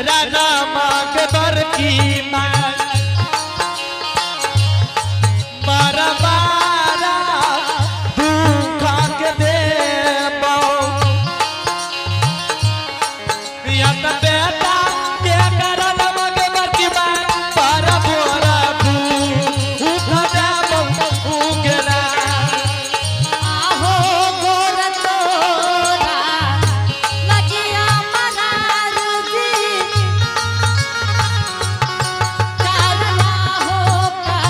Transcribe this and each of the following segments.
राना मांग बरकी मां बारा बारा दुखा के देबो या त बेटा के करन मग बरकी मां बारा बोरा दुखा देबो उगरा। आहो गोर तोरा लगिया मरार जी, करना हो का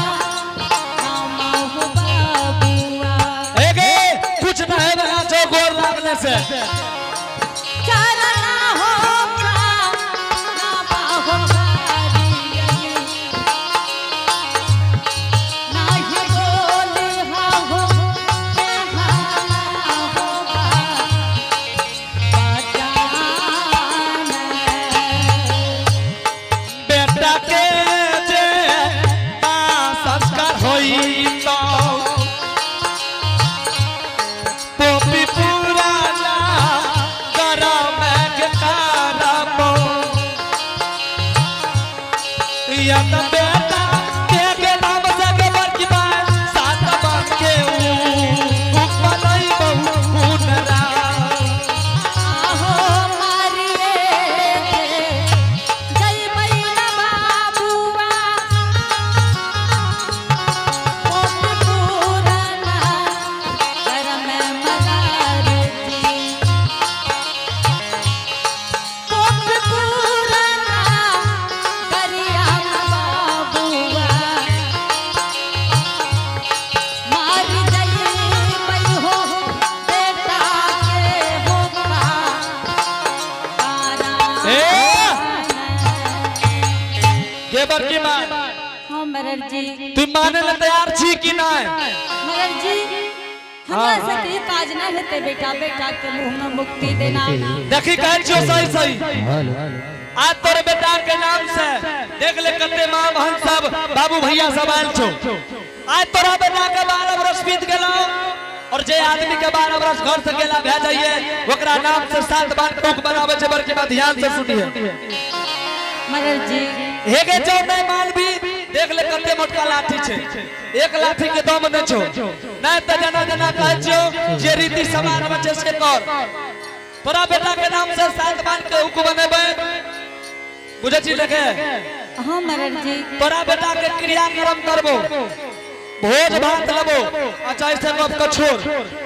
नाम हो बाबुआ। एगे कुछ ना है बना जो गोर लागने से। चरना हो का नाम हो कारिया, नाही बोली हो बेहाना हो बचाना। बेटा के जे ता संस्कार होई तो पोपी पुराना गरम के कारबो या त बेटा के नाम से के बरकी मां सात बाप के ऊ उपनई बहु उनरा। आहो मारिए जय मैना बाबुआ, कोट पुराना करम मदार जी, कोट पुराना करिया बाबुआ, मार जय मई हो बेटा के हो ए! के बरकी मां हाँ मरर जी। तू माने ला तैयार छी कि नहीं? मरर जी, हमरा से तो ई काज ना हेतै बेटा, बेटा के मुंह में मुक्ति देना। देखी कहै छियो सही सही। आज तोरे बेटा के नाम से देख ले कते माँ बहन सब बाबू भैया सब आयल छो। आज तोरा बेटा के 12 वर्ष बीत गेलो और जे आदमी के 12 वर्ष घर से गेला भए जाइए ओकरा नाम से 7 बार टूक बनावे छै बरकी मां, ध्यान से सुनिए। मरर जी। हे गे चौ नहीं मान भी देख ले कते मोटका लाठी छै, एक लाठी के दम नै छो। नहीं त जना जना कहै छियो जे रीति समाज में छै से कर। तोरा बेटा के नाम से 7 बार के हुक बनेबै, बुझै छी देखे? हाँ मरर जी। तोरा बेटा के क्रियाक्रम करबो, भोज भात लेबो। अच्छा ऐसे गप के छोड़,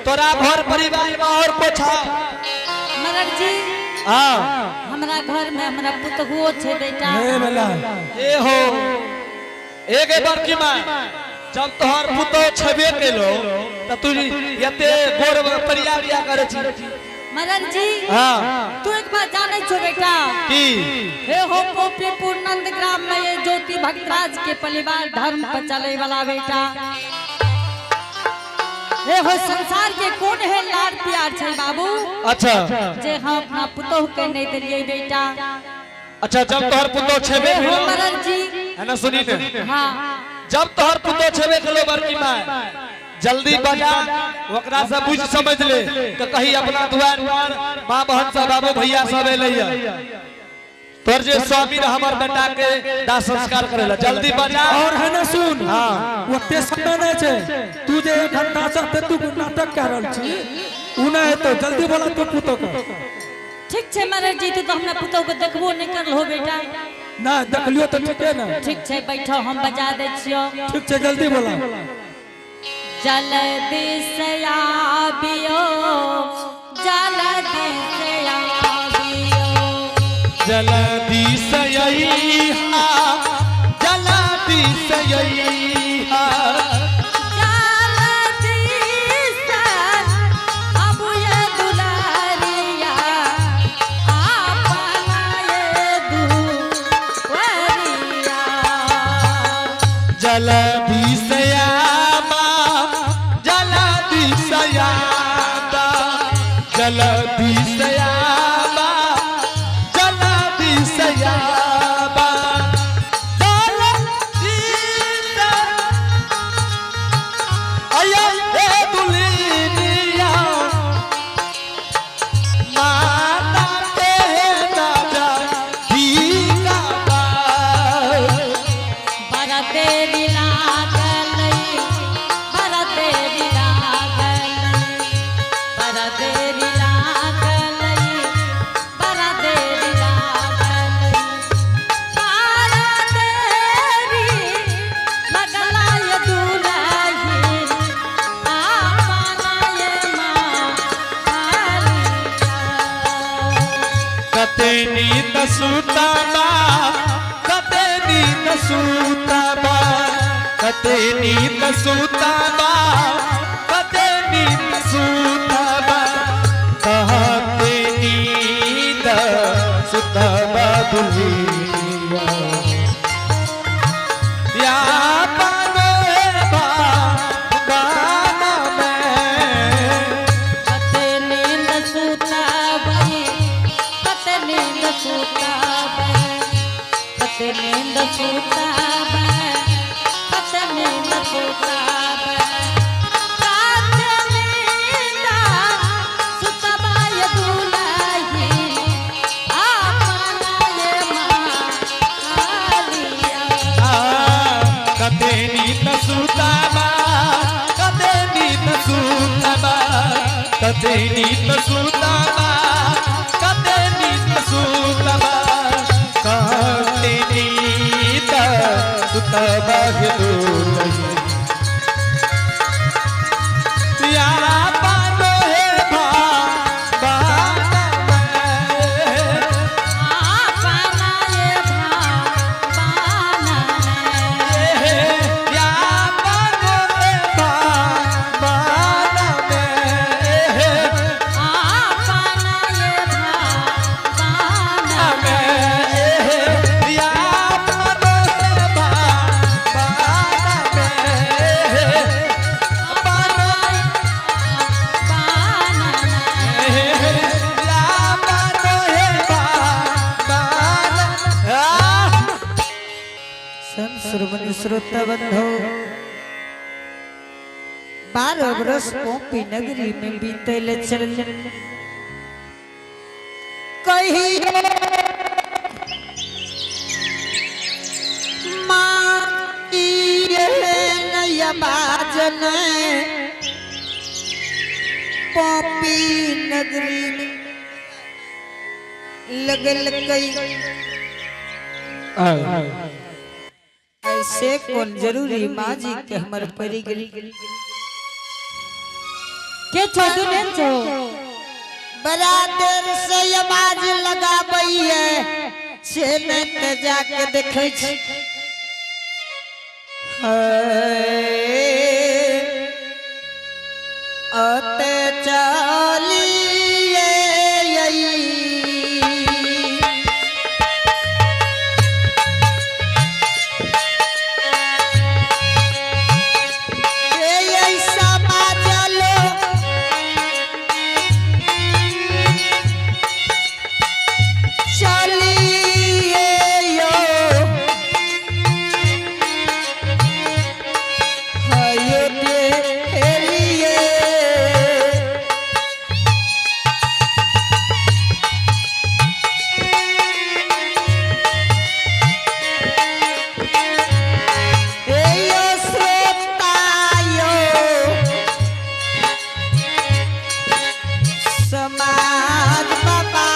तोरा घर परिवार में और कुछ? मरर जी। हाँ। हमरा घर में हमरा पुतहुओ छै बेटा। हे बेला। ए हो एक बड़की मां, जब तोहर पुतोह छेबे केलो त तू एते गोर परिया किया करे छी? मरर जी। हाँ। तू एक बात जानै छो बेटा? की? हे हो पोपीपुर नंद ग्राम में ये ज्योति भक्तराज के परिवार धर्म पर चले वाला बेटा। हे हो संसार के कौन है लाड प्यार छै बाबू? अच्छा। जे हम अपना पुतोह के नहीं दिलिए बेटा। अच्छा जब तोहर पुतोह छेबे हे हो केलो मरर जी। है ना सुनी ने? हाँ। जब तोहर पुतोह छेबे केलो बड़की मां, जल्दी बजा ओकरा से बुझ समझ ले तो कहीं अपना दुआर माँ बहन सब बाबू भैया सब एलै। तोर जे स्वामी रह हमर बेटा के दाह संस्कार करेला, जल्दी बजा। और है ना सुन। हाँ। ओते समय नहीं छै, तू जे 1 घंटा से ते तू नाटक कर रहल छी उ नहीं हेतौ, जल्दी बोला तू पुतोह के। ठीक छै मरर जी, तू तो हमरा पुतोह के देखबो नहीं करलो बेटा। ना देखलियो तो ठीके ना। ठीक छै बैठो, हम बजा दै छियो। ठीक छै जल्दी बोला। जल्दी से आबियो, जल्दी से आबियो, जल्दी से अइहा, जल्दी से अइहा, जल्दी से आबू ये दुलारिया, अपना ये दुआरिया। जल्दी से आबा, जल्दी से आबा, जल्दी से आबा, जल्दी से आबा, जल्दी से आया ए दुल्हनिया, माता के राजा दी। कते नींद सुतबा, कते नींद सुतबा, कते नींद सुतबा, कते नींद सुतबा, कते नींद सुतबा दुल्हिया। या पानो हे बाना में। कते नींद सुताबै, कते नींद सुताबै, कते नींद सुताबै, कते नींद सुताबै, कते नींद सुतबै दुलही अपना ये मालिया। कते नींद सुतबा, कते नींद सुतबा, कते नींद सुतबा, कते नींद सुतबा, कते नींद सुतबा हे दुलही। या पानो हे बाना में। अपना ये बाना में। या पानो हे बाना में। अपना ये बाना में। या पानो हे बाना में। बाना में। या पानो हे बाना। संत श्रोमणी श्रोता बंधो, 12 बरस पोपी नगरी में बीतल चल कही बाजन पोपी नगरी में लगल कई ऐसे कौन जरूरी माँ जी के हमर पड़ी गेली। के छो दुल्हन छो? बड़ा देर से आवाज लगाबई है से नहीं ते जाके देखै छी। अते चलिए आई। ए ऐसा बाजलो चलिए यो हयो देलिए। ए यो श्रोतायो समाज बाबा,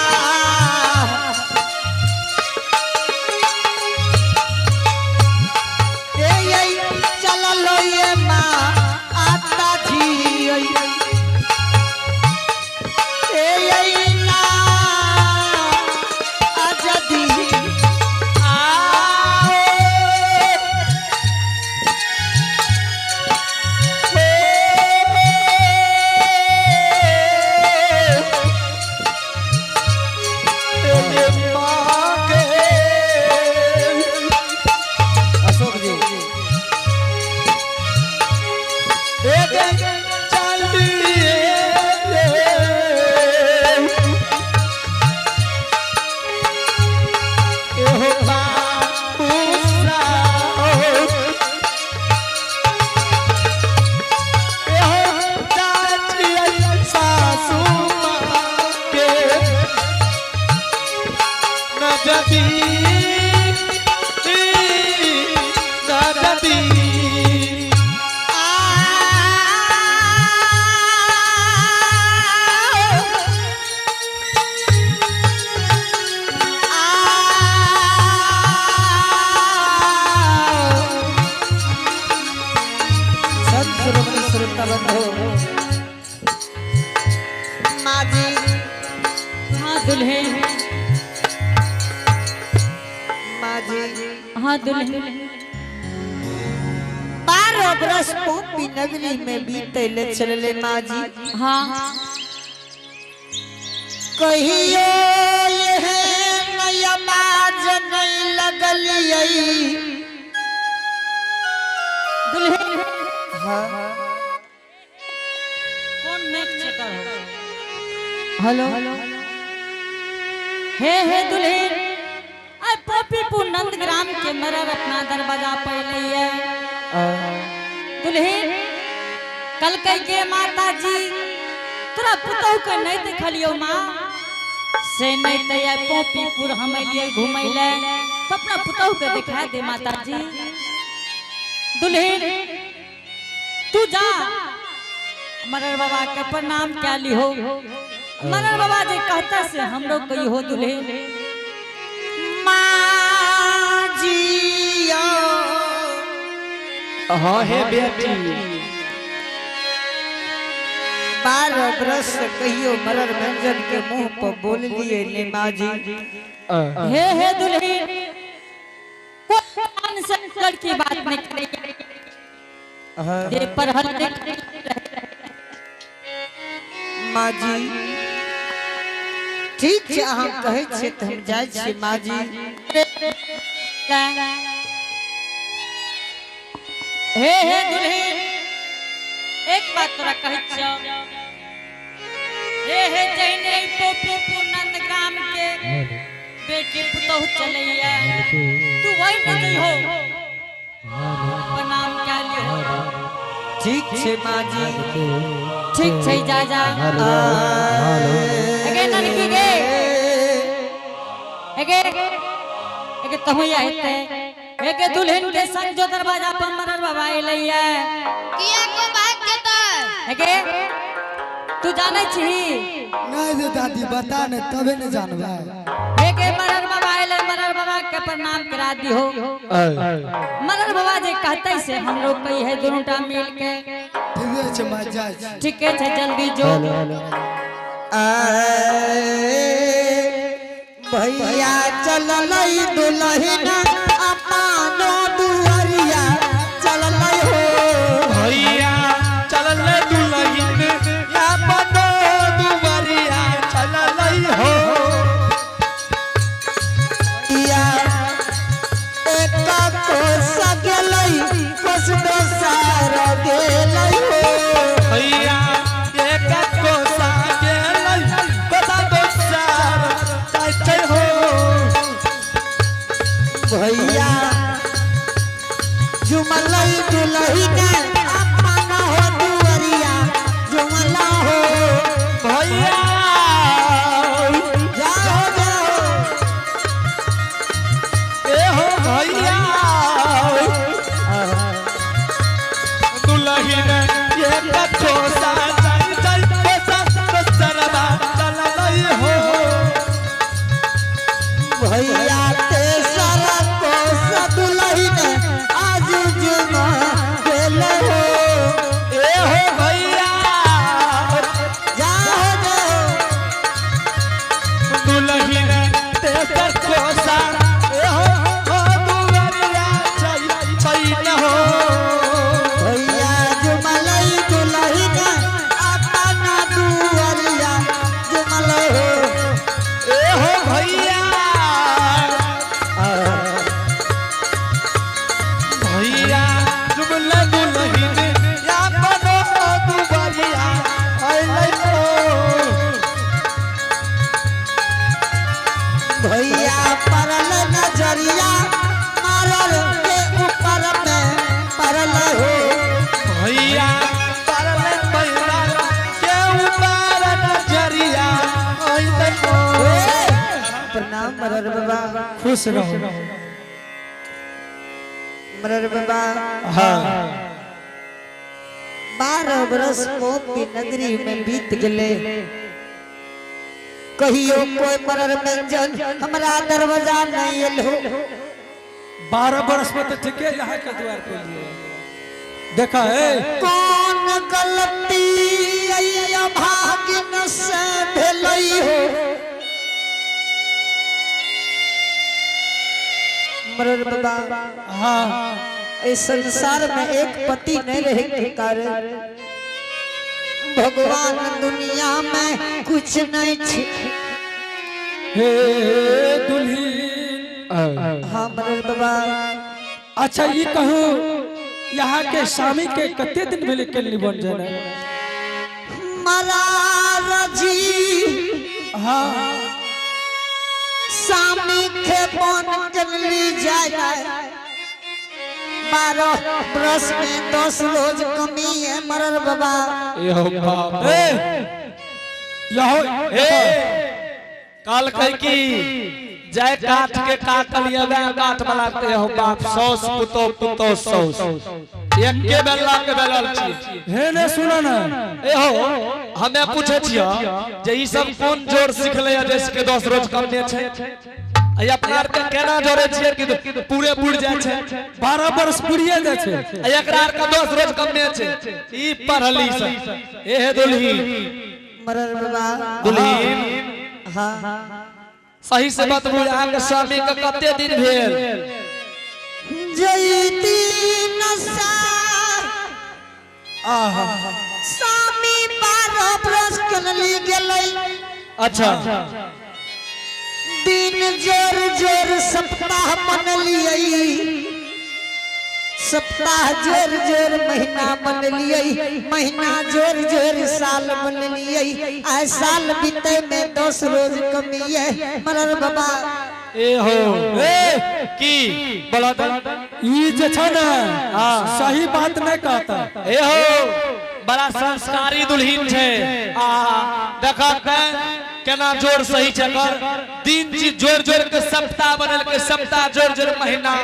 ए ए चललो ये माँ आता जी ए ए ना आजादी आओ। अशोक जी एक चलिए एहो बाबू साहब, एहो चाची सासू माँ के नजदी नजदी। संत श्रोमणी श्रोता बंधो, माँ जी। हाँ दुल्हन। माँ जी। हाँ दुल्हन। 12 बरस पोपी नगरी में बीतले चलले माँ जी। हाँ। कहियो ये नया माज नहीं लगलियै। दुल्हन। हाँ। कौन मेक चेकर हो? हेलो, हे हे दुल्हन, आय पोपीपुर नंदग्राम के मरर अपना दरवाजा पहले है। दुल्हन, कल कह के माता जी तोरा पुतहु के नहीं देखलियो माँ, से नहीं तो आय पोपीपुर हम अलिए घूमै ले, तो अपना पुतहु के दिखा दे माता जी। दुल्हन, तू जा, मरर बाबा के प्रणाम क्या लिहो, मरर बाबा जी कहता से हमरो कही हो दुल्हन। माँ जी। हाँ हे बेटी। 12 बरस से कहियो मरर व्यंजन के मुंह पर बोल लिए ने माँ जी। हे हे दुल्हन, कोई से लड़की बात नहीं करेगी दे पर हल। माँ जी, ठीक छै, अहाँ कहै छियै तऽ हम जाइ छियै माँ जी। हे हे दुल्हन, एक बात तोरा कहै छियौ। हे हे, जहिने पोपीपुर नंदग्राम के बेटी पुतहु चलैया, तू वही न जइहो, प्रणाम क्या लिहो। ठीक छै माँ जी। ठीक छै, जा जा। अगे ननकी गे, एगे एगे, तहु या हेते। एगे दुल्हन के संग जो दरवाजा पर मरर बाबा एलैया। किया को भाग जेतै? एगे, तू जानै छही? नहीं रे दादी, बता ने तबे ने जानबै। एगे, मरर बाबा एलै, मरर बाबा के प्रणाम करा दिहो। मरर बाबा जे कहते से हमरो कही है दोनों टा मिल के। ठीक छै माँ, जाइ छी। ठीके छै, जल्दी जो। भैया, चललै दुलहिन अपनो दुआरिया चललै हो। भैया, चलल दुल्हन अपनो दुआरिया चलल हो। या एक कोस गेलै, कोस दोसर गेलै हो। भैया, एक कोसा गेलै, कोसा दोसर जाइ छै हो। भैया, जुमलै दुलहिन अपना हो दुआरिया जुमला हो। भैया। जाओ जाओ। ए हो भैया, दुल्हन एक कोसा जाइ जाइ, कोसा दोसरबा चलल हो। भैया, तेसर कोस दुलहिन आज जुमा गेल हो। ए हो भैया। जाओ जाओ। दुल्हन तेसर कोसा ए हो हो दुआरिया छै छै न हो। भैया, जुमलै दुलहिन अपना दुआरिया जुमल हो। ए हो भैया। भैया, जुमला दुल्हन अपनो दुआरिया अइलै हो। भैया, परल नजरिया मारल के ऊपर में परल हो। भैया, परल भैया के ऊपर नजरिया अइलै हो। प्रणाम मरर बाबा। खुश रहो। मरर बाबा। हाँ। 12 बरस मोती नगरी में बीत गए, कहियो कोई मरर व्यंजन हमरा दरवाजा नहीं एलो। 12 बरस में तो ठीक है, यहाँ के द्वार पे लिए देखा है। कौन गलती अइया भागिन से भेलई हो? मरर बाबा, हाँ। इस संसार में एक पति नहीं रहे के कारण भगवान दुनिया में कुछ नहीं छे। हे दुल्हीन। हाँ मरर बाबा। अच्छा ये कहू, यहाँ के स्वामी के कते दिन भेले के बन जाना? मरार जी, हाँ। स्वामी के बन चली जाए 12 बरस में 10 रोज कमी है मरर बाबा। एहो बाप। ए यहो। ए काल कह की जय काठ के काटल ये वह काठ बनाते हो बाप, सौस पुतो पुतो सौस एके बेला के बेलल छी। हे ने सुना ना। ए हो, हमें पूछे छियो जे ई सब कोन जोर सिखले है जैसे के 10 रोज कम ने छै? आ अपना आर के केना जोड़े छियै कि पूरे बुड़ जाइ छै? 12 बरस पुरिये जाइ छै। आ एकरा आर के 10 रोज कम ने छै। ई पढ़ली सब। ए हे दुल्ही। मरर बाबा। दुल्हीन। हाँ। सही से बतबू, अहाँके स्वामी के कते दिन भेल? जयती नशा आहा। स्वामी 12 बरस कनली गेलै। अच्छा। दिन जोर जोर सप्ताह मनलियै, सप्ताह जोर जोर महीना मनलियै, महीना जोर जोर साल मनलियै। आइ साल बीते में 10 रोज कमी है मरर बाबा। ए हो, ए की बोला त? ई जे छै ने, सही बात नहीं कहता। ए हो, बड़ा संस्कारी दुल्हीन छै। आ देखा केना जोर सही छै कर दिन चीज जोर जोर के सप्ताह बनल के, सप्ताह जोर जोर महीना,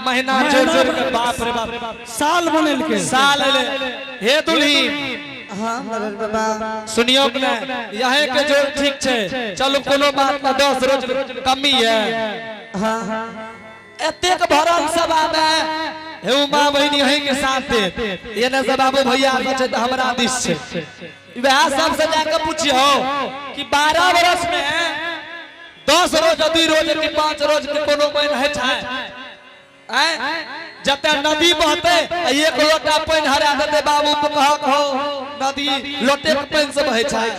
महीना जोर जोर के, बाप रे बाप। साल बनल के। साल ले। हे दुल्हीन। हाँ मरर बाबा। सुनियो ने, यहे के जोर ठीक छै। चलू कोनो बात ना, 10 रोज कमी है। हाँ हाँ। एतेक भरल सभा में हे माँ बहिन यही के साथ दे। ये ने सब बाबू भैया सब छै तऽ हमरा दिस छै। वएह सबसे जाके पूछियो कि 12 बरस में 10 रोज, 2 रोज कि 5 रोज के कोनो पानि होइ छै? आँय, जते नदी बहते आ एक लोटा पानि हरा देते बाबू, कहक हो नदी लोटे के पानि से बहै छै?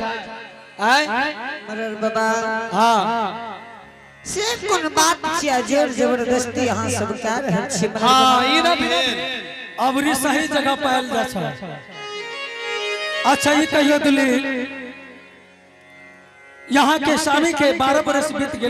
आँय। मरर बाबा। हाँ। से कोन बात छियै, जोर जबरदस्ती अहाँ सब कए रहल छी मरर हाँ बाबा? ई ना भेल। अबरी सही जगह पायल जा छै। अच्छा ये कहियो दुल्हीन, यहाँ के स्वामी के 12 बरस बीत गेल।